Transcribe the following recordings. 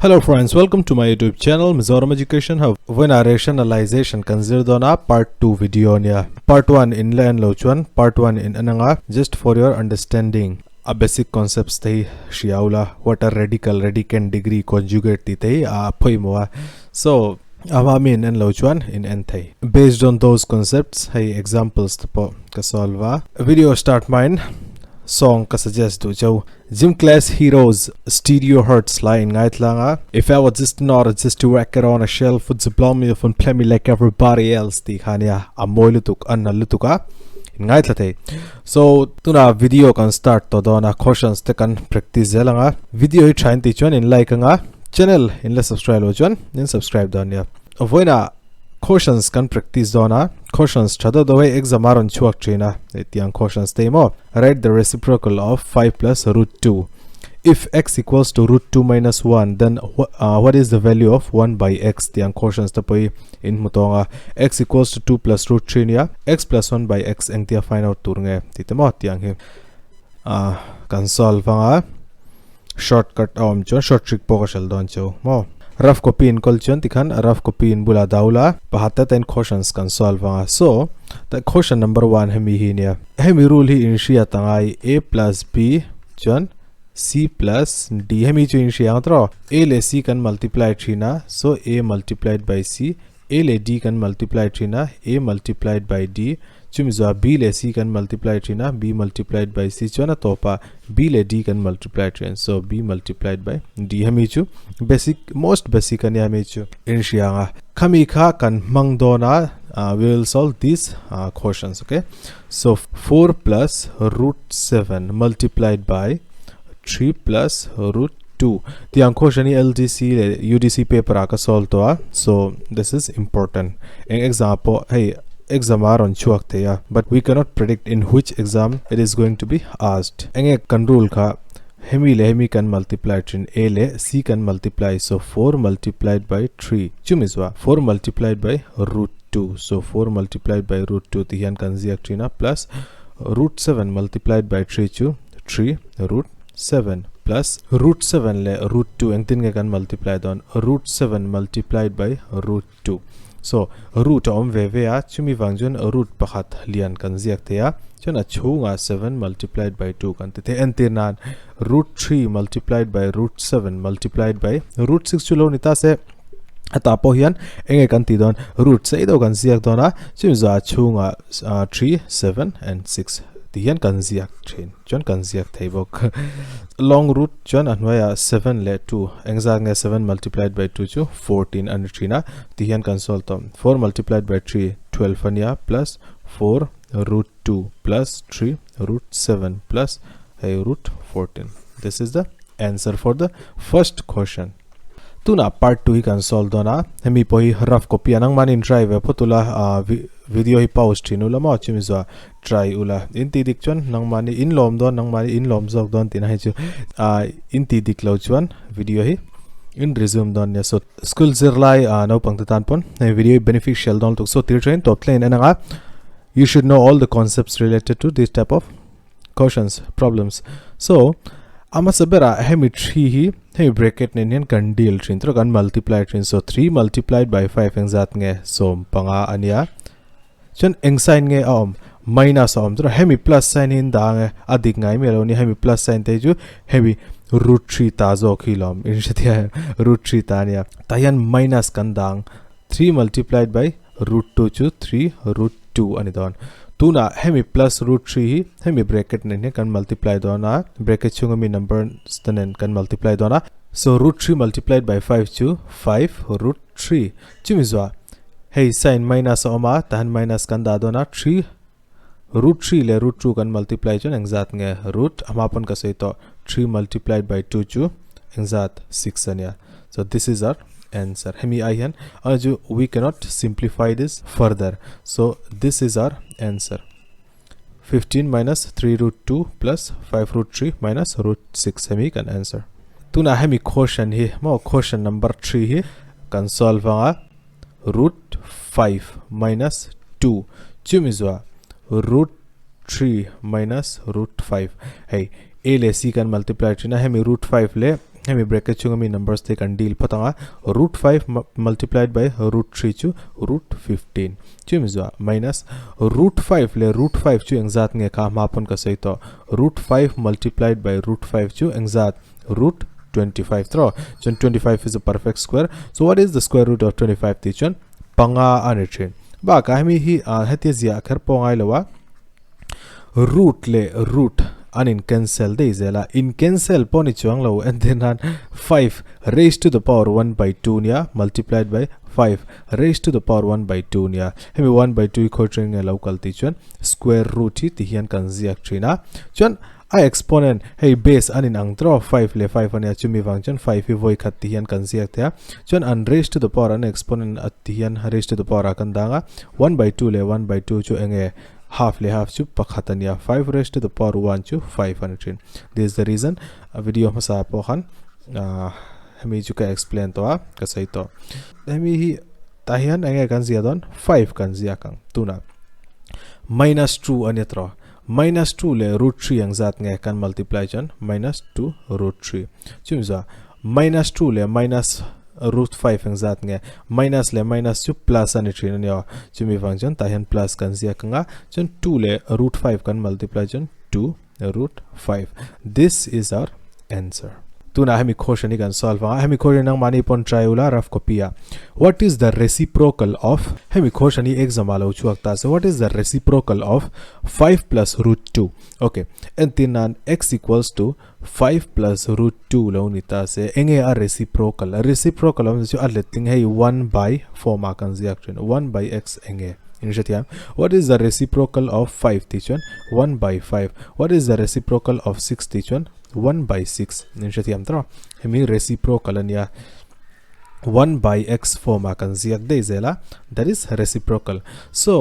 Hello friends, welcome to my YouTube channel Mizoram Education Hub. Vawiinah rationalization kan zir dawn a, part 2 video ania. Part 1 in la en lo chuan part 1 in en anga, just for your understanding a basic concepts te hi hria ula, what are radical, radicand, degree, conjugate tih te hi a pawimawh a. So a hma mi in en lo chuan in en thei. Based on those concepts hei examples te pawh ka solve a. Video start hmain song ka suggest duh cheu. Gym Class Heroes Stereo Hertz lai in ngai tlang a. If I was just not just to record on a shelf would you blow me off and play me like everybody else tih kha ania a mawi lutuk a nal lutuk a in ngai thla thei. So tuna video kan start tawh dawn a questions te kan practice zel ang a. Video hi tha in tih chuan in like ang a channel in la subscribe loh chuan in subscribe dawn nia. Vawiinah questions kan practice dawn a questions tha deuh deuh hei exam a rawn chhuak thin a hetiang questions te hi maw. Write the reciprocal of 5 plus root 2. If x equals to root 2 minus 1, then uh, what is the value of 1 by x? Tiang questions te pawh hi in hmu tawng a. X equals to 2 plus root 3 nia. X plus 1 by x engtia find out tur nge ti te maw tiang hi. Uh, kan solve anga. Shortcut a awm chuan short trick pawh ka hrilh dawn chu maw. Rough copy in kawl chuan tikhan rough copy in bulah dah ula pakhat te ten questions kan solve anga. So, ta question number 1 hemi hi nia. Hemi rule hi in hriat angai a plus b chuan c plus d hemi chu in hria ang tawh. A leh c kan multiply thin a, so a multiplied by c A leh D kan multiply thin a, A multiplied by D, chumi zawhah B leh C kan multiply thin a, B multiplied by C chuan a tawpah B leh D kan multiply thin, so B multiplied by D hemi chu basic most basic a nia hemi chu inhria ang a, khami kha kan hmang dawn a, we will solve these questions okay, so 4 plus root 7 multiplied by 3 plus root 2 tiang question hi LDC leh UDC paper ah ka solve tawh a so this is important eng exam ah pawh hei exam ah rawn chhuak thei a but we cannot predict in which exam it is going to be asked enge kan rule kha hemi leh hemi kan multiply thin a leh c kan multiply so 4 multiplied by 3 chumi zuah 4 multiplied by root 2 so 4 multiplied by root 2 ti hian kan ziak thin a plus root 7 multiplied by 3 chu 3 root 7 plus root 7 leh root 2 engtin nge kan multiply dawn root 7 multiplied by root 2 so root a awm ve ve a chumi vang chuan root pakhat lian kan ziak thei a chuan a chhungah 7 multiplied by 2 kan ti thei entir nan root 3 multiplied by root 7 multiplied by root 6 chu lo ni ta se hetah pawh hian enge kan tih dawn root sei deuh kan ziak dawn a chumi zawh a chhungah 3 7 and 6 tih hian kan ziak thin. Chuan kan ziak thei bawk. Long root chuan a hnuaiah 7 leh 2 engzat nge 7 multiplied by 2 chu 14 a ni thin a, ti hian kan solve tawh. 4 multiplied by 3 12 a nia plus 4 root 2 plus 3 root 7 plus hei root 14. This is the answer for the first question. Tunah part 2 hi kan solve dawn a, hemi pawh hi rough copy a nangmahni in try ve phawt ula, video hi pause thin ula maw chumi zuah try ula in tih dik chuan nangmahni in lawm dawn nangmahni in lawm zawk dawn tihna hi chu in tih dik lo chuan video hi in resume dawn nia so school zirlai naupang te tan pawn hei video hi beneficial dawn lutuk so tir train tawp thleng in en anga you should know all the concepts related to this type of questions problems so a hmasa berah hemi 3 hi hemi bracket nen hian kan deal thin tawh kan multiply thin so 3 multiplied by 5 engzat nge 15 ania chuan eng sign nge a awm minus a awm tawh hemi plus sign hi an dah ang e a dik ngai miah lo ania hemi plus sign te hi chu hemi root 3 ta zawk hi lawm in hre thei a root 3 ta ania tah hian minus kan dah ang 3 multiplied by root 2 chu 3 root 2 a ni dawn. Tunah hemi plus root 3 hi hemi bracket nen hian kan multiply dawn a, bracket chhunga mi number te nen kan multiply dawn a. So root 3 multiplied by 5 chu 5 root 3. Chumi zuah hei sign minus a awm a, tahan minus kan dah dawn a, 3 root 3 leh root 2 kan multiply chuan engzat nge root a hma pawn ka sawi tawh 3 multiplied by 2 chu engzat 6 a nia so this is our answer hemi ai hian a chu we cannot simplify this further so this is our answer 15 minus 3 root 2 plus 5 root 3 minus root 6 hemi kan answer tuna hemi question hi mo question number 3 hi kan solve anga root 5 minus 2 chumi zuah root 3 minus root 5 hei a leh c kan multiply thin a hemi root 5 leh Hemi bracket chhunga mi numbers te kan deal phawt ang a, root 5 multiplied by root 3 chu root 15 chu mi zuah minus root 5 leh root 5 chu engzat nge kha hma pawn ka sawi tawh root 5 multiplied by root 5 chu engzat root 25 tawh chuan 25 is a perfect square so what is the square root of 25 tih chuan panga a ni thin bakah hemi hi hetia ziah kher pawh ngai lo a root leh root an in cancel daih zel a in cancel pawh ni chuang lo entir nan 5 raised to the power 1 by 2 nia multiplied by 5 raised to the power 1 by 2 nia hemi 1 by 2 hi khawi thin nge lo kal tih chuan square root hi ti hian kan ziak thin a chuan a exponent hei base an in ang tawh 5 leh 5 ania chumi vang chuan 5 hi vawi khat ti hian kan ziak thei a chuan an raised to the power an exponent a ti hian raised to the power ah kan dang a 1 by 2 leh 1 by 2 chu enge half leh half chu pakhat ania 5 raised to the power 1 chu 5 ani thin this is the reason a video hmasa pawh khan hemi chu ka explain tawh a ka sawi tawh hemi hi tah hian enge kan ziah dawn 5 kan ziak ang tunah minus 2 ania tawh minus 2 leh root 3 ang zat nge kan multiply chuan minus 2 root 3 chumi zawh minus 2 leh minus root 5 eng zat nge minus leh minus chu plus a ni thin a nia chumi vang chuan tah hian plus kan ziak anga chuan 2 leh root 5 kan multiply chuan 2 root 5 this is our answer tunah hemi question hi kan solve anga hemi question nangmahni pawn try ula rough copy ah what is the reciprocal of hemi question hi exam ah lo chhuak ta se what is the reciprocal of 5 plus root 2 okay entir nan x equals to 5 plus root 2 lo ni ta se enge a reciprocal a reciprocal awm chu a letling hei 1 by form ah kan ziak thin 1 by x enge in hre thiam what is the reciprocal of 5 tih chuan 1 by 5 what is the reciprocal of 6 tih chuan 1 by 6 in hre thiam tawh hemi reciprocal ania 1 by x form ah kan ziak daih zel a that is reciprocal so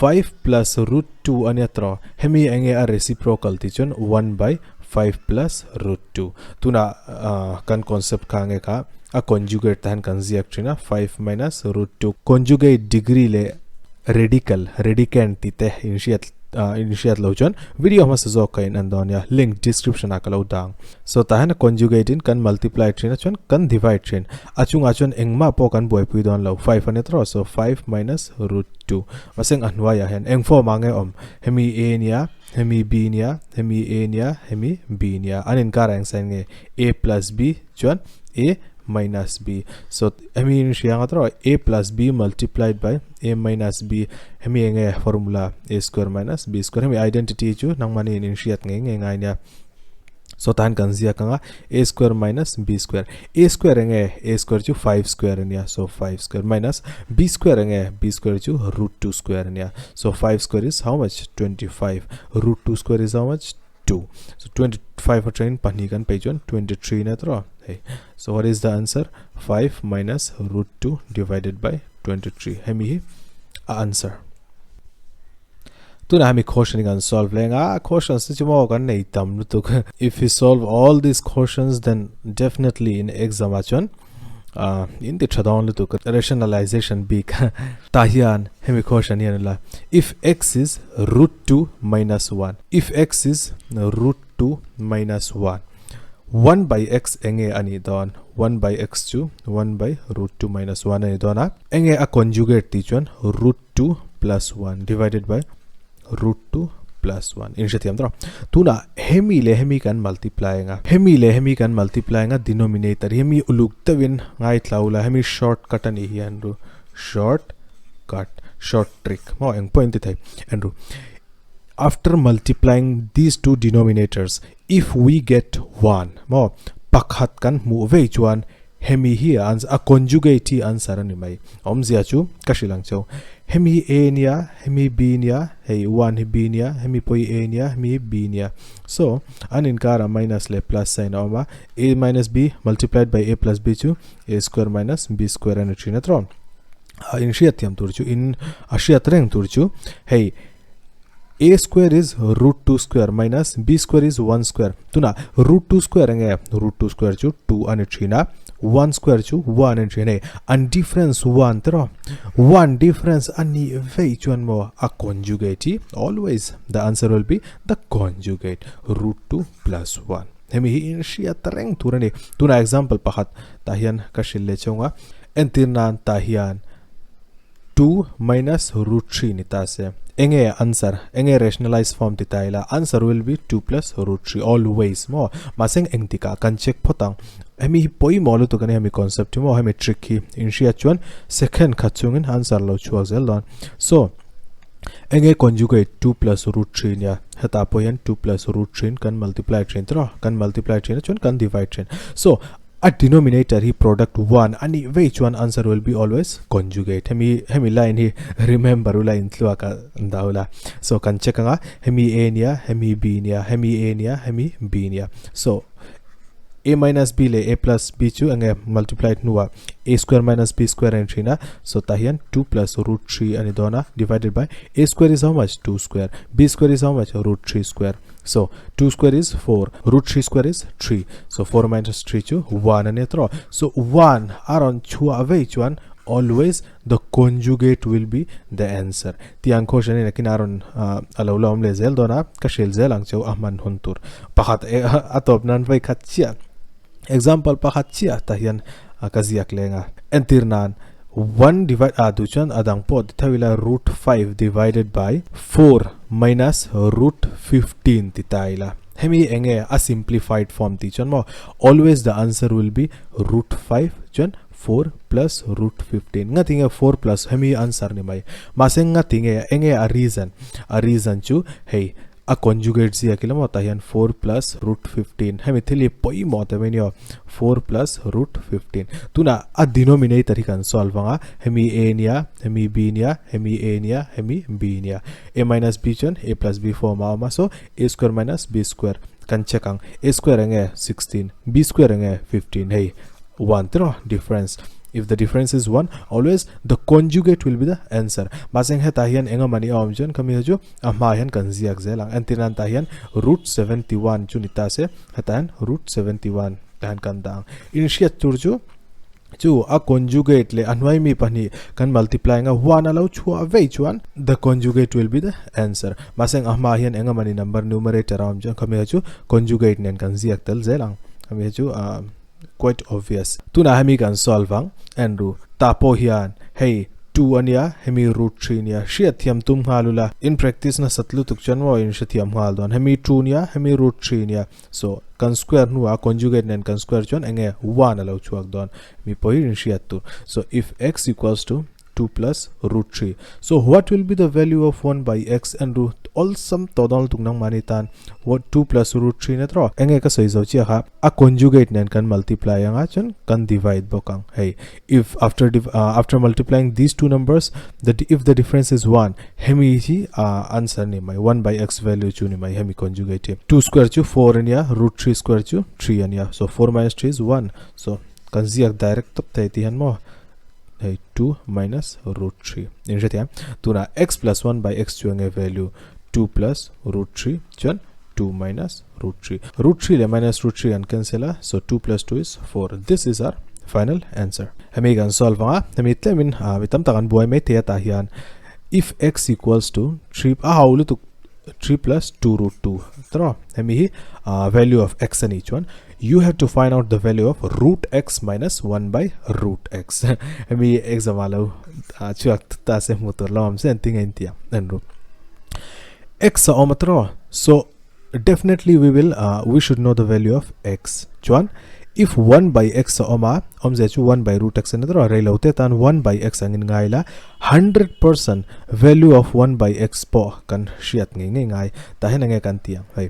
5 plus root 2 ania tawh hemi enge a reciprocal tih chuan 1 by 5 plus root 2 tuna kan concept kha nge kha a conjugate tan kan ziak thin a 5 minus root 2 conjugate degree leh radical radicand tih te in hriat in hriat lo chuan video hmasa zawk kha in en dawn nia link description ah ka lo dang So tah hian conjugate in kan multiply thin a chuan kan divide thin. A chungah chuan engmah pawh kan buaipui dawn lo 5 a ni tawh so 5 minus root 2. Mahse a hnuaiah hian eng form ah nge awm? Hemi A nia, hemi B nia, hemi A nia, hemi B nia. An inkar ah eng sign nge? A plus B chuan A minus B. So hemi in hria anga tawh A plus B multiplied by A minus B. Hemi enge formula A square minus B square. Hemi identity chu nangmahni in inhriat ngei ngei ngai nia. So tan kan ziak anga a square minus b square a square enge a square chu 5 square ania so 5 square minus b square enge b square chu root 2 square ania so 5 square is how much 25 root 2 square is how much 2 so 25 atangin pahnih kan pei chuan 23 na tro hei so what is the answer 5 minus root 2 divided by 23 hemi hi a answer Tunah hemi question hi kan solve leng a, questions te chu maw kan nei tam lutuk. If you solve all these questions then definitely in exam ah chuan in ti tha dawn lutuk rationalization bik tah hian hemi question hian ila if x is root 2 minus 1 if x is root 2 minus 1 1 by x enge ani dawn 1 by x chu 1 by root 2 minus 1 ani dawn a enge a conjugate tih chuan root 2 plus 1 divided by root 2 plus 1 in hrethiam tawh tuna hemi leh hemi kan multiply anga hemi leh hemi kan multiply anga denominator hi hemi uluk deuhin ngai tlau la hemi shortcut ani hi an ru short cut short trick maw eng pawh in ti thei an ru after multiplying these two denominators if we get 1 maw pakhat kan hmuh vei chuan Hemi hi a answer, a conjugate hi answer a ni mai. Awmzia chu ka hrilh ang cheu. Hemi hi A nia, hemi B nia, hei 1 hi B nia, hemi pawh hi A nia, hemi hi B nia. So, an inkarah minus leh plus sign a awm a, A minus B multiplied by A plus B chu A square minus B square a ni thin a tawh. A inhriat thiam tur chu in a hriat reng tur chu hei A square is root 2 square minus B square is 1 square. Tuna root 2 square enge root 2 square chu 2 ani thina 1 square chu 1 ani thin hei an difference 1 tero 1 difference ani vei chuan mo a conjugate hi always the answer will be the conjugate root 2 plus 1. Hemi hi in hriat reng tur a ni. Tunah example pakhat tah hian ka hrilh leh chhung a. Entir nan tah hian 2 minus root 3 ni ta se. Enge answer? Enge rationalize form ti ta ila? Answer will be 2 plus root 3 always maw. Mahse engtikah kan check phawt ang. Hemi hi pawimawh lutuk a ni hemi concept hi maw hemi trick hi in hriat chuan second khat chungin answer lo chhuak zel dawn. So Enge conjugate 2 plus root 3 nia hetah pawh hian 2 plus root 3 in kan multiply thin tawh a kan multiply thin a chuan kan divide thin so a denominator hi product 1 a nih vei chuan answer will be always conjugate hemi hemi line hi remember ula intluak a dah ula so kan check anga hemi a nia hemi b nia hemi a nia hemi b nia so a minus b leh a plus b chu enge multiplied hnuah a square minus b square a ni thin a so tah hian 2 plus root 3 a ni dawn a divided by a square is how much 2 square b square is how much root 3 square so 2 square is 4 root 3 square is 3 so 4 minus 3 chu 1 a ni tawh so 1 a rawn chhuah vei chuan always the conjugate will be the answer tiang question in akin aron alo la awm leh zel dawn a ka hril zel ang cheu a hman hun tur pakhat a tawp nan vei khat chiah example pakhat chiah tah hian ka ziak leng a entir nan 1 divide a duh chuan a dang pawh ti tho ila root 5 divided by 4 minus root 15 ti ta ila hemi enge a simplified form tih chuan maw always the answer will be root 5 chuan 4 plus root 15 nga tinge 4 plus hemi answer ni mai mahse nga tinge enge a reason a reason chu hei a conjugate zia kilamo ta hian 4 plus root 15 hemi thil hi pawimawh te mai nia 4 plus root 15 tuna a denominator hi kan solve anga hemi a nia hemi b nia hemi a nia hemi b nia a minus b chuan a plus b form a awm a so a square minus b square kan check ang a square enge 16 b square enge 15 hei 1 tiraw difference if the difference is 1 always the conjugate will be the answer mahse hetah hian eng amani a awm chuan khami kha chu a hma hian kan ziak zel ang entir nan tah hian root 71 chu ni ta se hetah hian root 71 tah hian kan dah ang inhriat tur chu chu a conjugate leh a hnuai mi pahnih kan multiply anga 1 a lo chhuah vei chuan the conjugate will be the answer mahse a hma hian eng amani number numerator a awm chuan khami kha chu conjugate nen kan ziak tel zel ang khami kha chu quite obvious. Tunah hemi kan solve ang Andrew tah pawh hian hei 2 ania hemi root 3 nia hriatthiam tum nghal ula in practice nasat lutuk chuan maw in hrethiam nghal dawn hemi 2 nia hemi root 3 nia so kan square hnuah conjugate nen kan square chuan enge 1 a lo chhuak dawn mi pawh hi in hriat tur so if x equals to 2 plus root 3 so what will be the value of 1 by x Andrew awlsam tawh dawn lutuk nangmahni tan what 2 plus root 3 na tawh enge ka sawi zo chiah kha a conjugate nen kan multiply anga chuan kan divide bawk ang hei if after uh, after multiplying these two numbers the if the difference is 1 hemi hi uh, answer ni mai 1 by x value chu ni mai hemi conjugate hi 2 square chu 4 ania root 3 square chu 3 ania so 4 minus 3 is 1 so kan ziak direct top thei ti hian maw hei 2 minus root 3 in hre tuna x plus 1 by x chu enge value 2 plus root 3 chuan 2 minus root 3 root 3 le minus root 3 an cancel a so 2 plus 2 is 4 this is our final answer hemi kan solve anga hemi tlemin mi tam tak an buai mai thei ata hian if x equals to 3 a hau lutuk 3 plus 2 root 2 tro hemi hi value of x ani chuan you have to find out the value of root x minus 1 by root x hemi exam alo chuak ta se hmu tur lawm se an tinga in tia an ru x a awm atro so definitely we will uh, we should know the value of x chuan if 1 by x a awm a awmzia chu 1 by root x ani tawh reilo te tan 1 by x angin ngai la 100% value of 1 by x pawh kan hriat ngei ngei ngai tah hian enge kan ti ang hei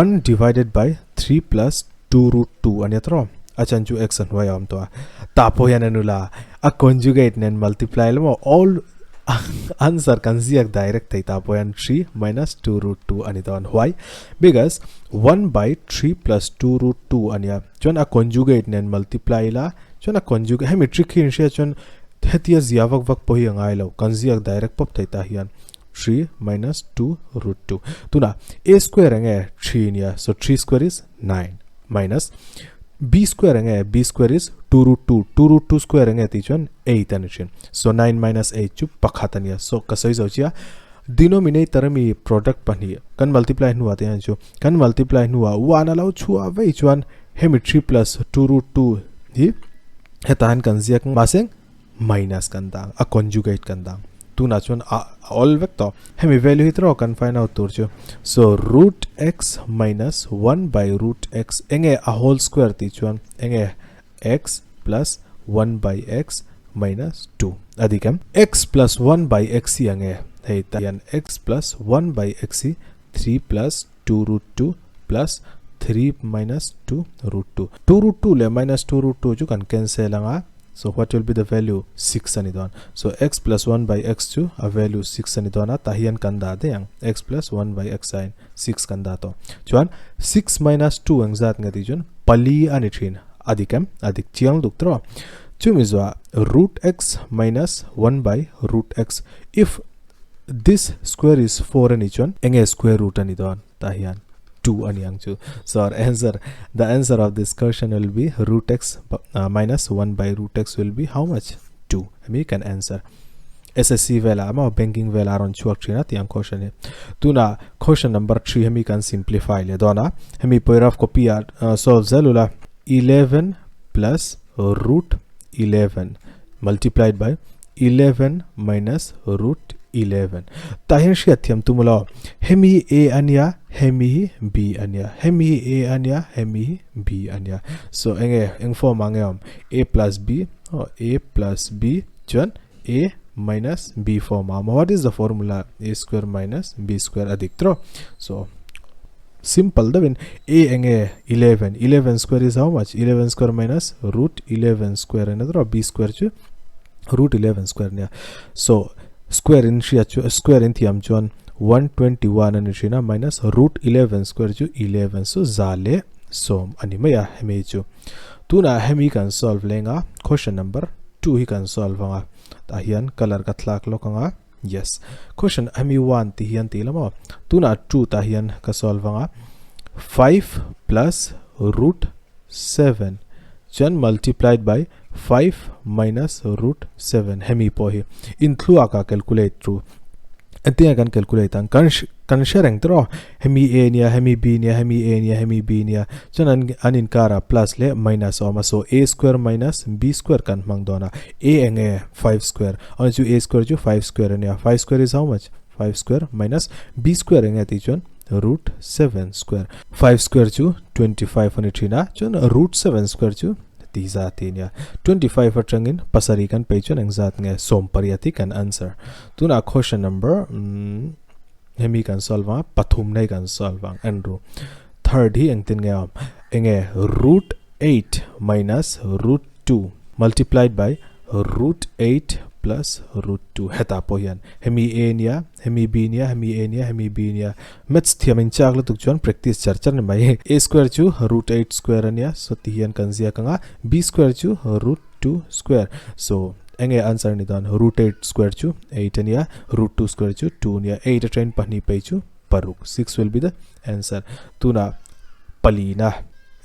1 divided by 3 plus 2 root 2 ania tawh a chan chu x a hnuai a awm tawh a tah pawh hian a nula a conjugate nen multiply la maw all answer kan ziak direct thei tah pawh hian 3 minus 2 root 2 ani dawn why because 1 by 3 plus 2 root 2 ania chuan a conjugate nen multiply la chuan a conjugate hemi trick hi in hria chuan hetia zia vak vak pawh hi a ngai lo kan ziak direct pawp thei tah hian 3 minus 2 root 2 tuna a square enge 3 ania so 3 square is 9 minus b square enge b square is 2 root 2 2 root 2 square enge ti chuan 8 ani thin so 9 minus 8 chu pakhat ania so ka sawi zo chia Denominator ami product pahnih kan multiply hnuah te hian chu kan multiply hnuah one a lo chhuah vei chuan hemi three plus two root two hi hetah hian kan ziak mahse minus kan dang a conjugate kan dang tunah chuan a awl vek tawh hemi value hi tawh kan find out tur chu so root x minus 1 by root x enge a whole square tih chuan enge x plus 1 by x minus 2 a dik em x plus 1 by x hi ange hei tah hian x plus 1 by x hi 3 plus 2 root 2 plus 3 minus 2 root 2 2 root 2 leh minus 2 root 2 chu kan cancel anga so what will be the value 6 ani dawn so x plus 1 by x chu a value 6 ani dawn a tah hian kan dah daih ang x plus 1 by x aiin 6 kan dah tawh chuan 6 minus 2 eng zat nge tih chuan pali ani thin a dik em a dik chiang duk tawh chumi zuah root x minus 1 by root x if This square is 4 ani chuan enge square root ani dawn tah hian 2 ani ang chu. So our answer, the answer of this question will be root x uh, minus 1 by root x will be how much? 2. Hemi kan answer. SSC vela ama banking vela ron chuak thina tiang question hi. Tuna question number 3 hemi kan simplify le dona. Hemi poiraf copy a uh, solve zelula 11 plus root 11 multiplied by 11 minus root 11 tah hian hriat thiam tum ulaw hemi hi a ania hemi hi b ania hemi hi a ania hemi hi b ania so enge eng form ah nge awm a plus b aw a plus b chuan a minus b form ah awm a what is the formula a square minus b square a dik tawh so Simple deuhin a enge 11, 11 square is how much? 11 square minus root 11 square ania tawh b square chu root 11 square ania. So square in hria chu square in thiam chuan 121 ani thin a minus root 11 square chu 11 so za leh sawm ani mai a hemi chu. Tunah hemi kan solve lenga question number 2 hi kan solve anga tah hian color ka thlak lawk anga. Yes. Question hemi 1 ti hian ti lama. Tuna 2 ta hian ka solve anga. 5 plus root 7 chuan multiplied by 5 minus root 7 hemi pawh hi in thluak a calculate chu entinge kan calculate ang kan kan hre reng tawh hemi a nia hemi b nia hemi a nia hemi b nia chuan an an inkar ah plus leh minus a awm a so a square minus b square kan hmang dawn a a enge 5 square Aw chu a square chu 5 square ania 5 square is how much 5 square minus b square enge tih chuan root 7 square 5 square chu 25 ani thin a chuan root 7 square chu ti zat hi ania 25 atangin pasarih kan pei chuan eng zat nge sawm pariat hi kan answer tunah question number hemi kan solve anga pathum na hi kan solve ang en ru third hi engtin nge awm enge root 8 minus root 2 multiplied by root 8 plus root 2 hetah pawh hian hemi a nia hemi b nia hemi a nia hemi b nia maths thiam in chak lutuk chuan practice char char ni mai a square chu root 8 square ania so ti hian kan ziak anga b square chu root 2 square so enge answer ni dawn root 8 square chu 8 ania root 2 square chu 2 ania 8 atangin pahnih phei chu paruk 6 will be the answer tuna palina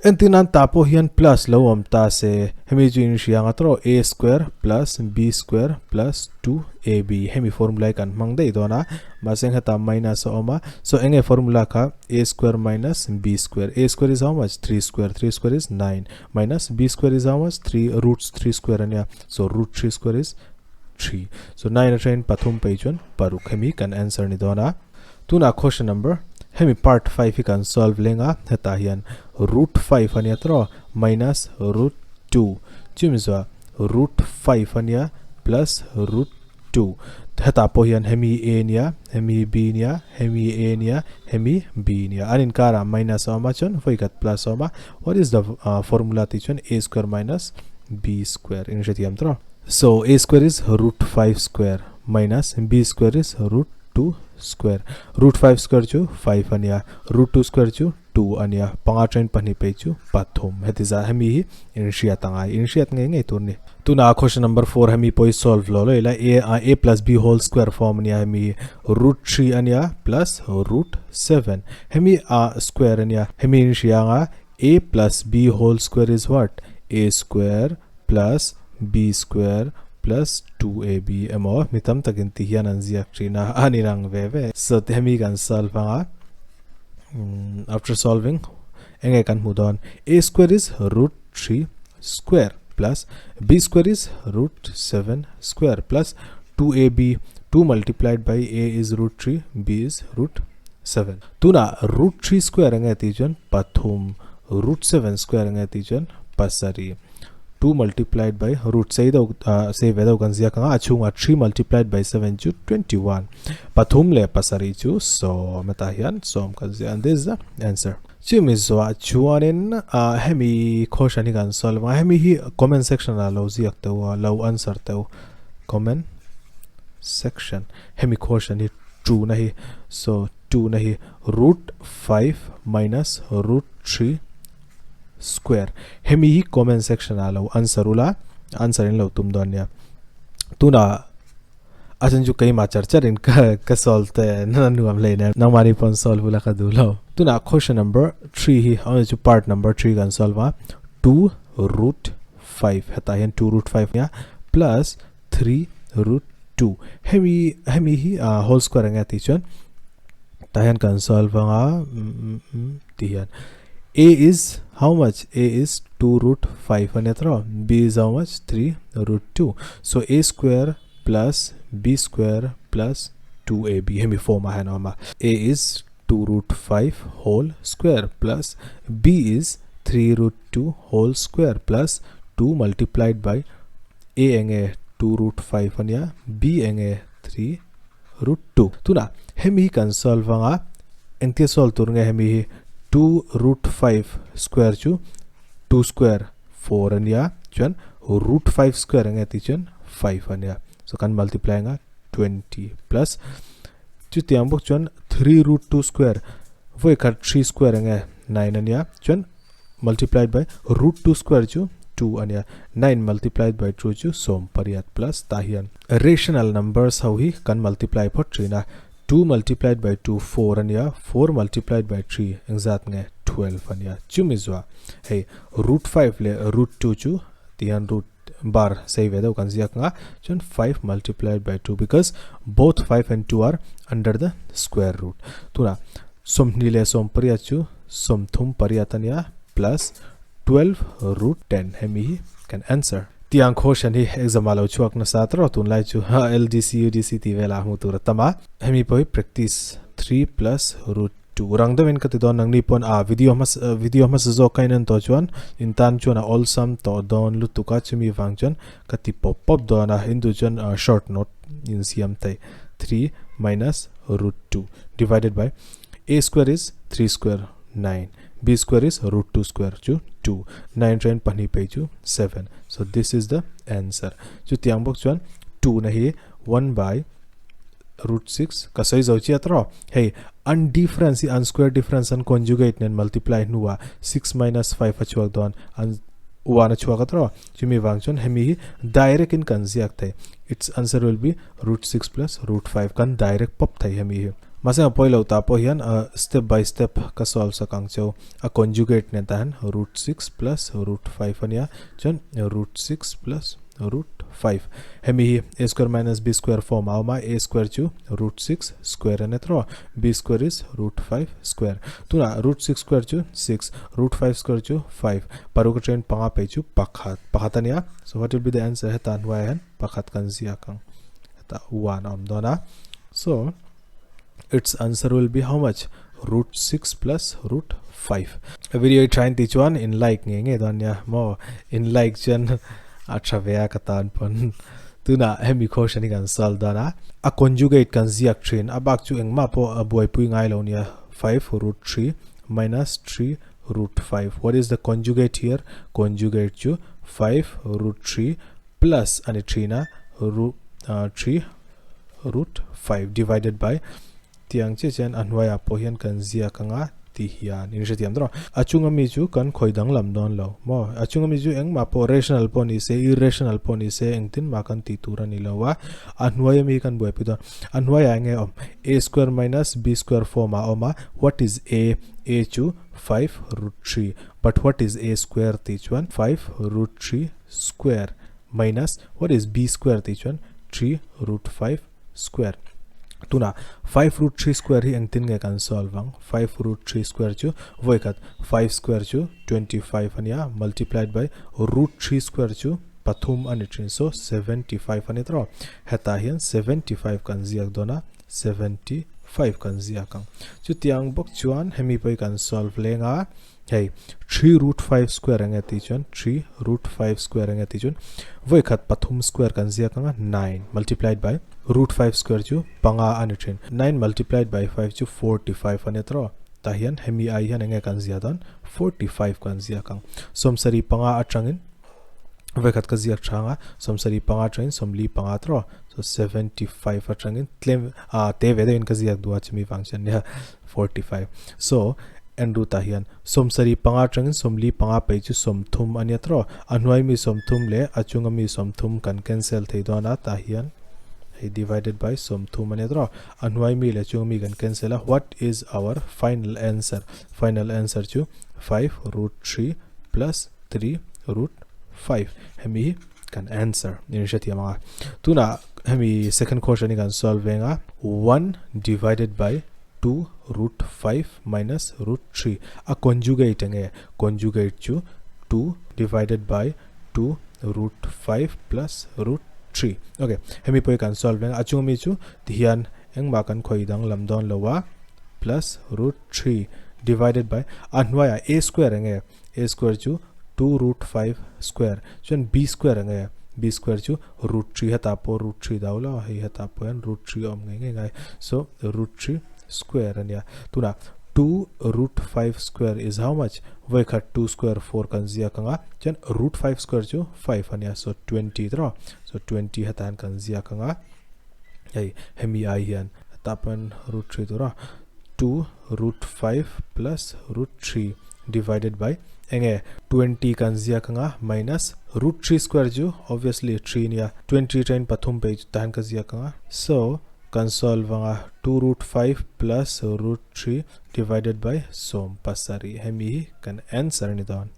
Entirnan tah pawh hian plus lo awm ta se, hemi chu in hria anga tawh a square plus b square plus 2ab hemi formula hi kan hmang daih dawn a, mahse hetah minus a awm a, so enge formula kha a square minus b square, a square is how much 3 square, 3 square is 9 minus b square is how much 3 roots 3 square ania, so root 3 square is 3, so 9 atangin pathum pei chuan paruk hemi kan answer ni dawn a. Tunah question number hemi part 5 hi kan solve leng a hetah hian root 5 ania tawh minus root 2 chumi zuah root 5 ania plus root 2 hetah pawh hian hemi a nia hemi b nia hemi a nia hemi b nia an inkarah minus a awm a chuan vawi khat plus a awm a what is the formula tih chuan a square minus b square in hrethiam tawh so a square is root 5 square minus b square is root 2 square root 5 square chu 5 ania root 2 square chu 2 ania panga train pahnih phei chu pathum heti zah hemi hi inhriat angai inhriat ngei ngei tur ni tuna question number 4 hemi pawh hi solve lo lo ila a a plus b whole square form ania hemi root 3 ania plus root 7 hemi a square ania hemi inhria anga a plus b whole square is what a square plus b square plus 2ab emaw mi tam takin ti hian an ziak thin a an inang ve ve so hemi kan solve anga after solving enge kan hmu dawn a square is root 3 square plus b square is root 7 square plus 2ab 2 multiplied by a is root 3 b is root 7 tuna root 3 square enge ti chuan pathum root 7 square enge ti chuan pasarih 2 multiplied by root sei deuh sei ve deuh kan ziak anga a chhungah 3 multiplied by 7 chu 21 pathum leh pasarih chu sawm hetah hian sawm kan ziak and this is the answer. Chumi zawh chuanin hemi question hi kan solve anga hemi hi comment section ah lo ziak teuh a lo answer teuh comment section hemi question hi two na hi so two na hi root 5 minus root 3 square hemi hi comment section ah lo answer ula answer in lo tum dawn nia tuna a chan chu keimah char char in ka ka solve te na nuam hlei nen nangmahni pawn solve ula ka duh lo tuna question number 3 hi a chu part number 3 kan solve a 2 root 5 hetah hian 2 root 5 nia plus 3 root 2 hemi hemi hi whole square enge tih chuan tah hian kan solve anga ti hian a is how much a is 2 root 5 ania tawh b is how much 3 root 2 so a square plus b square plus 2ab hemi form ah hian a awm a a is 2 root 5 whole square plus b is 3 root 2 whole square plus 2 multiplied by a enge 2 root 5 ania b enge 3 root 2 tunah hemi hi kan solve anga engtia solve tur nge hemi hi 2 root 5 square chu 2 square 4 ania chuan root 5 square enge tih chuan 5 ania so kan multiply anga 20 plus chutiang bawk chuan 3 root 2 square vawi khat 3 square enge 9 ania chuan multiplied by root 2 square chu 2 ania 9 multiplied by 2 chu sawm pariat plus tah hian rational numbers ho hi kan multiply phawt thin a 2 multiplied by 2 4 ania 4 multiplied by 3 engzat nge 12 ania chumi zuah hei root 5 leh root 2 chu tihian root bar sei ve deuh kan ziak anga chuan 5 multiplied by 2 because both 5 and 2 are under the square root tunah sawmhnih leh sawm pariat chu sawmthum pariat ania plus 12 root 10 hemi hi kan answer tiang question hi exam ah lo chhuak nasa tawh tunlai chu LDC UDC tih velah hmuh tur a tam a hemi pawh hi practice 3 plus root 2 rang deuhin ka ti dawn nangni pawn a video hmasa video hmasa zawk ka in en tawh chuan in tan chuan a awlsam tawh dawn lutuk a chumi vang chuan ka ti pawp pawp dawn a hindu chuan short note in siam thei 3 minus root 2 divided by a square is 3 square 9 b square is root 2 square chu 2 9 train pahnih phei chu 7 so this is the answer chu tiang bawk chuan 2 na hi 1 by root 6 ka sawi zo chiat rawh hei an difference hi an square difference an conjugate nen multiply hnuah 6 minus 5 a chhuak dawn an 1 a chhuak a tawh chumi vang chuan hemi hi direct in kan ziak thei its answer will be root 6 plus root 5 kan direct pawp thei hemi hi mahse a pawi lo tah pawh hian step by step ka solve sak ang cheu a conjugate nen tah hian root 6 plus root 5 ania chuan root 6 plus root 5 hemi hi a square minus b square form a awm a a square chu root 6 square a ni tawh b square is root 5 square tunah root 6 square chu 6 root 5 square chu 5 paruk atangin panga phei chu pakhat pakhat a nia so what will be the answer heta hnuaiah hian pakhat kan ziak ang heta 1 a awm dawn a so its answer will be how much root 6 plus root 5 a video i trying ti chuan in like nge nge dawn nia mo in like chuan a tha ve a ka tan pawn tuna hemi question hi kan solve dawn a a conjugate kan ziak thin a bak chu engmah pawh a buaipui ngai lo nia 5 root 3 minus 3 root 5 what is the conjugate here conjugate chu 5 root 3 plus ani thin a root 3 root 5 divided by tiang chiah chian a hnuaiah pawh hian kan ziak anga ti hian in hrethiam dawn a chunga mi chu kan khawi danglam dawn lo maw a chunga mi chu engmah pawh rational pawh ni se irrational pawh ni se engtin mah kan tih tur a ni lo a a hnuaia mi kan buaipui dawn a hnuaiah enge awm a square minus b square form ah a awm a what is a a chu 5 root 3 but what is a square tih chuan 5 root 3 square. minus what is b square tih chuan 3 root 5 square. Tuna 5 root 3 square hi engtin nge kan solve ang? 5 root 3 square chu vawikhat 5 square chu 25 ania multiplied by root 3 square chu pathum ani thin so 75 ani tawh. Hetah hian 75 kan ziak dawn a 75 kan ziak ang. Chutiang bawk chuan hemi pawh hi kan solve leng a hei 3 root 5 square enge tih chuan 3 root 5 square enge tih chuan vawikhat pathum square kan ziak ang a 9 multiplied by root 5 square chu panga ani thin 9 multiplied by 5 chu 45 ani tawh. Tah hian hemi ai hian enge kan ziah dawn 45 kan ziak ang. Sawmsarih panga atangin vawikhat ka ziak thang a sawmsarih panga atangin sawmli panga tawh so 75 atangin tlem ah te ve deuhin ka ziak duh a chumi vang chuan nia 45 so en ru tah hian sawmsarih panga atangin sawmli panga pei chu sawmthum ania tawh a hnuai mi sawmthum leh a chunga mi sawmthum kan cancel thei dawn a tah hian hei divided by sawmthum ania tawh a hnuai mi leh chunga mi kan cancel a what is our final answer final answer chu 5 root 3 plus 3 root 5 hemi hi kan answer in hre thiam anga tuna hemi second question hi kan solve venga 1 divided by 2 root 5 minus root 3 a conjugate enge conjugate chu 2 divided by 2 root 5 plus root 3 okay hemi pawh hi kan solve venga a chung mi chu tihian engmah kan khawi dang lam dawn loa plus root 3 divided by a hnuaiah a square enge a square chu 2 root 5 square chuan b square enge b square chu root 3 hetah pawh root 3 dau lo hei hetah pawh hian root 3 awm ngei ngei ngai so root 3 square ania tuna 2 root 5 square is how much vawikhat 2 square 4 kan ziak anga chuan root 5 square chu 5 ania so 20 tro so 20 hetah hian kan ziak anga hei hemi ai hian hetah pawh hian root 3 tura 2 root 5 plus root 3 divided by enge 20 kan ziak anga minus root 3 square chu obviously 3 nia 20 train pathum pei chu tahan ka ziak anga so kan solve anga 2 root 5 plus root 3 divided by sawm pasarih hemi hi kan answer ni dawn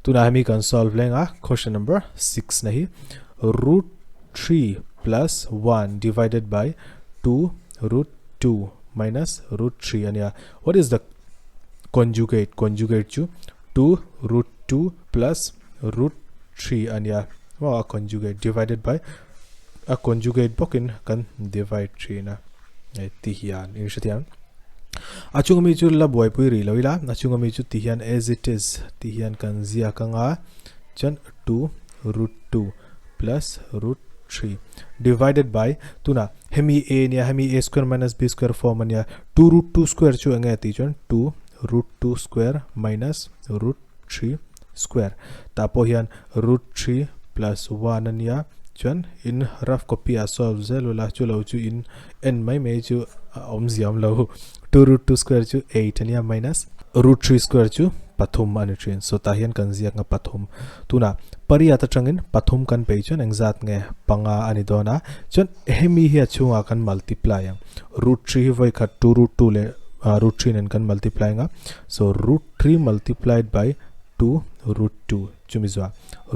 tuna hemi kan solve lenga question number 6 na hi root 3 plus 1 divided by 2 root 2 minus root 3 ania what is the conjugate conjugate chu 2 root 2 plus root 3 ania wa a conjugate divided by a conjugate bawkin kan divide thin a hei ti hian in hrethiam a chung ami chu la buaipui rih lo ila a chung ami chu ti hian as it is ti hian kan ziak anga chuan 2 root 2 plus root 3 divided by tuna hemi a nia hemi a square minus b square form ania 2 root 2 square chu enge tih chuan 2 root 2 square minus root 3 square tah pawh hian root 3 plus 1 ania chuan in rough copy ah solve zel ula chu lo chu in en mai mai chu a awmzia awm lo 2 root 2 square chu 8 ania minus root 3 square chu pathum a ni thin so tah hian kan ziak nga pathum tunah pariat atangin pathum kan peih chuan engzat nge panga a ni dawn a chuan hemi hi a chhungah kan multiply ang root 3 hi vawi khat 2 root 2 leh root 3 nen kan multiply ang a so root 3 multiplied by 2 root 2 chumi zuah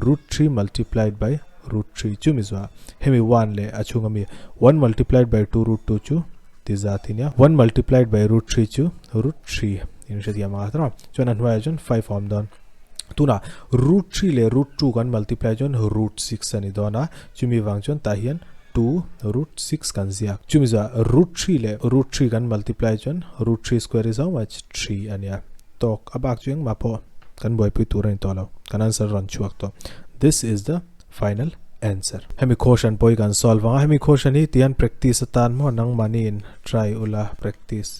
root 3 multiplied by root 3 chumi zuah hemi 1 leh a chhunga mi 1 multiplied by 2 root 2 chu ti zat hi nia 1 multiplied by root 3 chu root 3 in hre thiam anga tawh chuan a hnuaiah chuan 5 a awm dawn tuna root 3 leh root 2 kan multiply chuan root 6 a ni dawn a chumi vang chuan tah hian 2 root 6 kan ziak chumi zawh root 3 leh root 3 kan multiply chuan root 3 square is how much 3 a nia tawk a bak chu engmah pawh kan buaipui tur a ni tawh lo kan answer rawn chhuak tawh this is the final answer. Hemi question pawh hi kan solve ang a, hemi question hi tihian practice atan maw nangmahni in try ula practice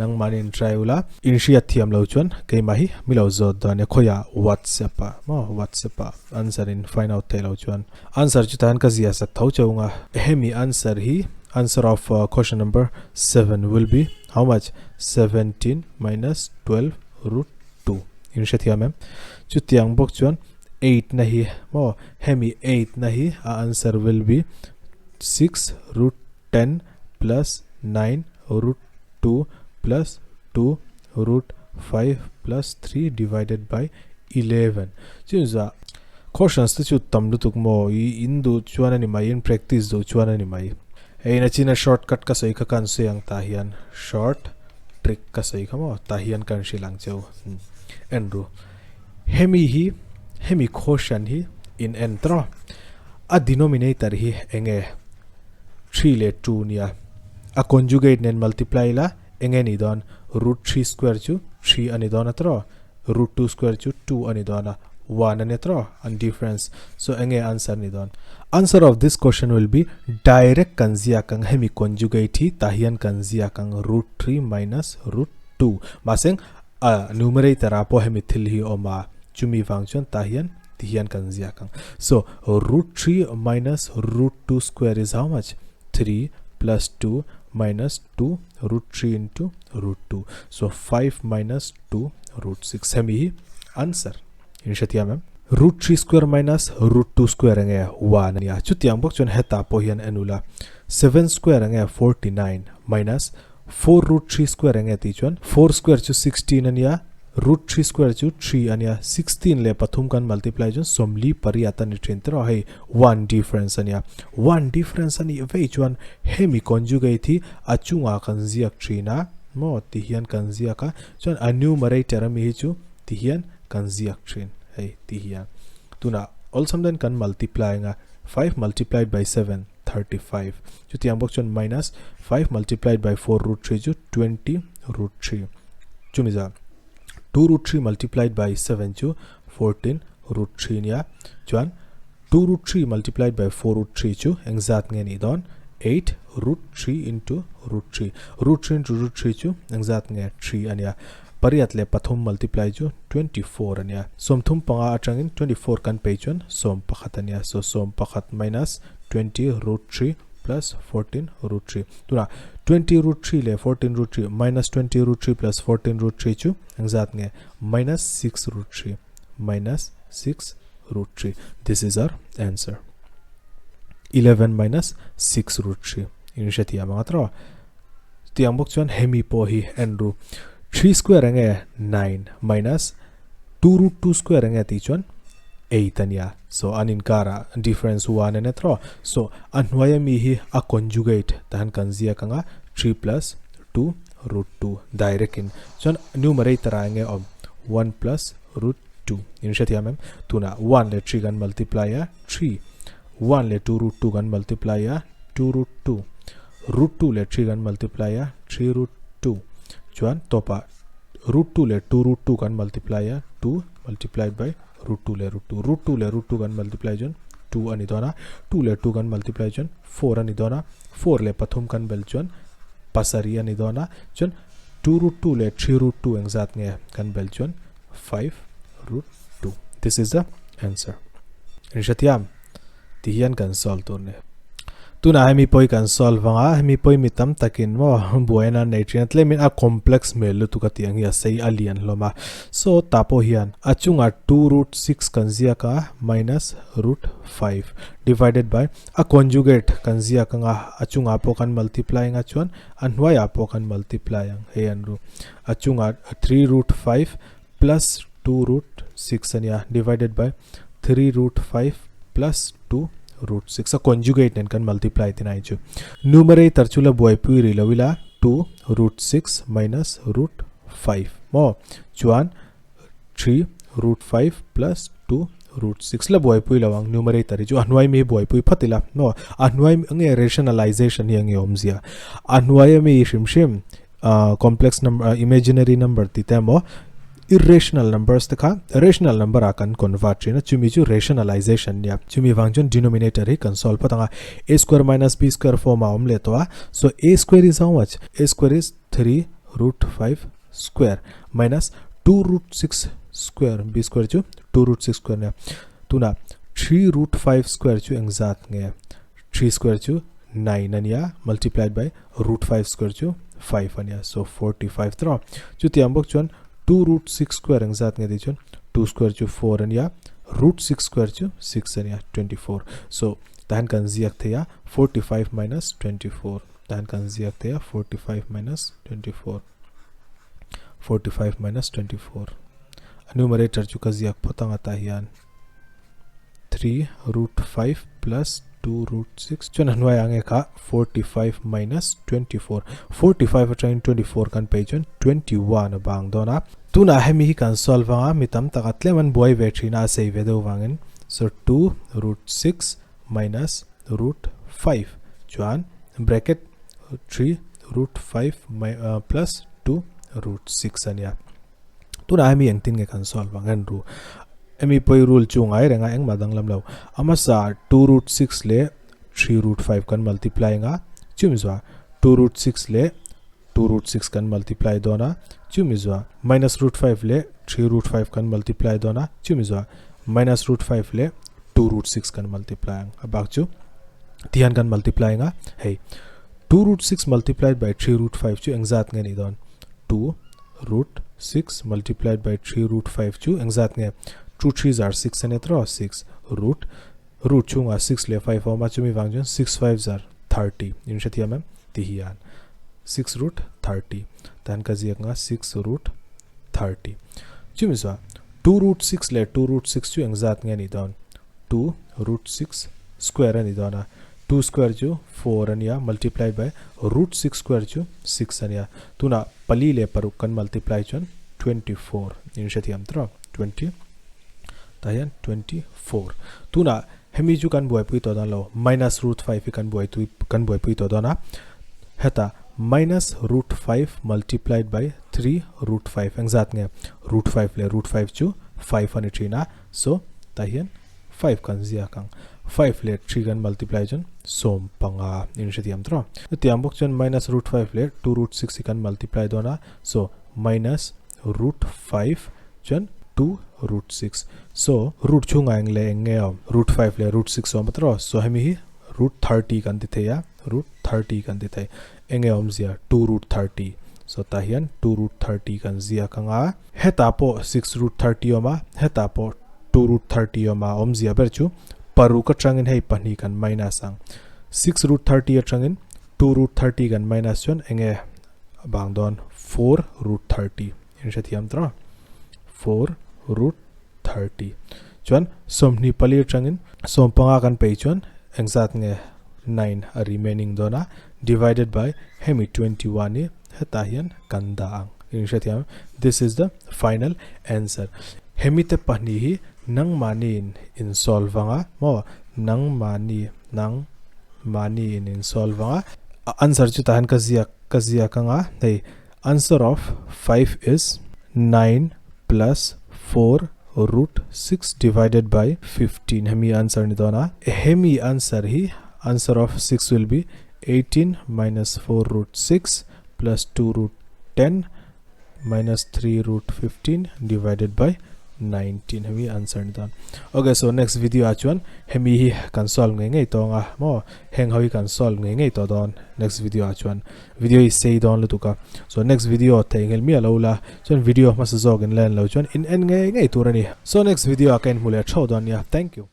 nangmahni in try ula in hriat thiam lo chuan keimah hi mi lo zawt dawn ania khawiah whatsapp ah maw whatsapp ah answer in find out theih lo chuan answer chu tahan ka ziah sak tho cheu ang a, hemi answer hi answer of question number 7 will be how much 17 minus 12 root 2 in hrethiam em chutiang bawk chuan 8 na hi maw hemi 8 na hi a answer will be 6 root 10 plus 9 root 2 plus 2 root 5 plus 3 divided by 11 chu za Questions te chu tam lutuk maw i in duh chuan a ni mai, in practice duh chuan a ni mai. Hei na china shortcut ka sawi kha kan sawi ang tah hian short trick ka sawi kha maw tah hian kan hrilh ang cheu. En ru. Hemi hi hemi quotient hi in en tawh a, a denominator hi enge 3 leh 2 nia a conjugate nen multiply ila enge ni dawn root 3 square chu 3 a ni dawn a tawh root 2 square chu 2 a ni dawn a 1 a ni tawh an difference so enge answer ni dawn answer of this question will be direct kan ziak ang hemi conjugate hi tah hian kan ziak ang root 3 minus root 2 mahse A numerator ah pawh hemi thil hi a awm a, chumi vang chuan tah hian ti hian kan ziak ang. So, root 3 minus root 2 square is how much? 3 plus 2 minus 2 root 3 into root 2. So, 5 minus 2 root 6 hemi hi answer. In hrethiam em? Root 3 square minus root 2 square enge 1 ania. Chutiang bawk chuan hetah pawh hian en ula 7 square enge 49 minus 4 root 3 square enge tih chuan 4 square chu 16 ania, root 3 square chu 3 ania, 16 leh pathum kan multiply chuan 48 a ni thin tiraw hei 1 difference ania. 1 difference a nih vei chuan hemi conjugate hi a chungah kan ziak thin a maw ti hian kan ziak a, chuan a numerator ami hi chu ti hian kan ziak thin hei ti hian. Tunah awlsam dawn kan multiply anga 5 multiplied by 7 35 chutiang bawk chuan minus 5 multiplied by 4 root 3 chu 20 root 3 chumi za 2 root 3 multiplied by 7 chu 14 root 3 nia chuan 2 root 3 multiplied by 4 root 3 chu engzat nge ni dawn 8 root 3 into root 3 root 3 into root 3 chu engzat nge 3 ania pariat leh pathum multiply chu 24 ania sawmthum panga atangin 24 kan pei chuan sawm pakhat ania so sawm pakhat minus 20 root 3 plus 14 root 3 tuna 20 root 3 leh 14 root 3 minus 20 root 3 plus 14 root 3 chu engzat nge minus 6 root 3 minus 6 root 3 this is our answer 11 minus 6 root 3 in hrethiam anga tawh tiang bawk chuan hemi pawh hi en ru 3 square enge 9 minus 2 root 2 square enge tih chuan 8 ania so an inkara difference 1 ania tawh so a hnuai ami hi a conjugate tahan kan ziak anga 3 plus 2 root 2 direct in chuan numerator ah enge awm 1 plus root 2 in hrethiam em tuna 1 leh 3 kan multiply a 3 1 leh 2 root 2 kan multiply a 2 root 2 root 2 leh 3 kan multiply a 3 root 2 chuan tawpah root 2 leh 2 root 2 kan multiply a 2 multiplied by root 2 leh root 2 root 2 leh root 2 kan multiply chuan 2 a ni dawn a 2 leh 2 kan multiply chuan 4 a ni dawn a 4 leh pathum kan bel chuan pasarih a ni dawn a chuan 2 root 2 leh 3 root 2 engzat nge kan bel chuan 5 root 2 this is the answer in hrethiam ti hian kan solve tur ni tunah hemi pawi kan solve anga hemi pawi mi tam takin maw buaina nei thin a tlemin a complex hmel lutuk a tih ang hi a sei a lian hlawm a so tah pawh hian a chungah 2 root 6 kan ziak a minus root 5 divided by a conjugate kan ziak anga a chungah pawh kan multiply anga chuan a hnuaiah pawh kan multiply ang hei an ru a chungah 3 root 5 plus 2 root 6 ania divided by 3 root 5 plus 2 root 6 a conjugate nen kan multiply tin ai chu numerator chu la buaipui ri lo ila 2 root 6 minus root 5 maw chuan 3 root 5 plus 2 root 6 la buaipui lo ang numerator hi chu a hnuai mi buaipui phat ila maw a hnuai nge rationalization hi ange awmzia a hnuai ami hrim hrim complex number imaginary number ti te emaw irrational numbers te kha rational number ah kan convert thin a chumi chu rationalization nia chumi vang chuan denominator hi kan solve phawt anga a square minus b square form a awm leh tawh a so a square is how much a square is 3 root 5 square minus 2 root 6 square b square chu 2 root 6 square nia tuna 3 root 5 square chu engzat nge 3 square chu 9 ania multiplied by root 5 square chu 5 ania so 45 tra chu tiang bawk chuan 2 root 6 square ang zat nge ti chuan 2 square chu 4 ania root 6 square chu 6 ania 24 so tahan kan ziak theia 45 minus 24 tahan kan ziak theia 45 minus 24 45 minus 24 a numerator chu ka ziak phawt anga tah hian. 3 root 5 plus 2 root 6 chuan a hnuaiah nge kha 45 minus 24 45 atangin 24 kan pei chuan 21 a bang dawn a. Tunah hemi hi kan solve anga mi tam tak a tlem an buai ve thin a a sei ve deuh vangin so 2 root 6 minus root 5 chuan bracket 3 root 5 plus 2 root 6 a nia. Tunah hemi engtin nge kan solve ang en ru. Hemi pawi rule chu ngai reng a engmah danglam lo. A hmasa 2 root 6 leh 3 root 5 kan multiply anga chumi zuah 2 root 6 leh 2 root 6 kan multiply dawn a chumi zuah minus root 5 leh 3 root 5 kan multiply dawn a chumi zuah minus root 5 leh 2 root 6 kan multiply ang a bak chu tihian kan multiply anga hei 2 root 6 multiplied by 3 root 5 chu engzat nge ni dawn 2 root 6 multiplied by 3 root 5 chu engzat nge 2 3 zar 6 ania tawh 6 root root chhungah 6 leh 5 a awm a chumi vang chuan 6 5 zar 30 in hrethiam em ti hian 6 root 30 tan ka ziak nga 6 root 30 chumi chuan 2 root 6 leh 2 root 6 chu engzat nge ni dawn 2 root 6 square a ni dawn a 2 square chu 4 ania multiplied by root 6 square chu 6 ania tunah pali leh paruk kan multiply chuan 24 in hrethiam tawh 20 tah hian 24 tunah hemi chu kan buaipui tawh dawn lo minus root 5 hi kan buaitui kan buaipui tawh dawn a heta minus root 5 multiplied by 3 root 5 engzat nge root 5 leh root 5 chu 5 ani thin a so tah hian 5 kan ziak ang 5 leh 3 kan multiply chuan 15 in hrethiam tawh chutiang bawk chuan minus root 5 leh 2 root 6 hi kan multiply dawn a so minus root 5 chuan 2 root 6 so root chhungah eng leh eng nge a awm root 5 leh root 6 a awm tawh so hemi hi root 30 kan ti thei a root 30 kan ti thei eng nge awmzia 2 root 30 so tah hian 2 root 30 kan ziak ang a Hetah pawh 6 root 30 awm a, hetah pawh 2 root 30 awm a, awmzia ber chu paruk atangin hei pahnih kan minus ang. 6 root 30 atangin 2 root 30 kan minus chuan enge a bang dawn 4 root 30 in hrethiam tawh 4 root 30 chuan 24 atangin 15 kan pei chuan engzat nge 9 a remaining dawn a divided by hemi 21 hi hetah hian kan dah ang in hrethiam this is the final answer hemi te pahnih hi nangmahni in in solve anga maw nangmahni nang mahni in in solve anga a answer chu tah hian ka ziak ka ziak anga hei answer of 5 is 9 plus 4 root 6 divided by 15 hemi answer ni dawn a hemi answer hi answer of 6 will be 18 minus 4 root 6 plus 2 root 10 minus 3 root 15 divided by 19 hemi answer ni dawn okay so next video ah chuan hemi hi kan solve ngei ngei tawng a maw heng ho hi kan solve ngei ngei tawh dawn next video ah chuan video hi sei dawn lutuk a so next video theihnghilh miah lo la chuan video hmasa zawk in la en lo chuan in en ngei ngei tur a ni so next video ah ka inhmu leh theuh dawn nia thank you.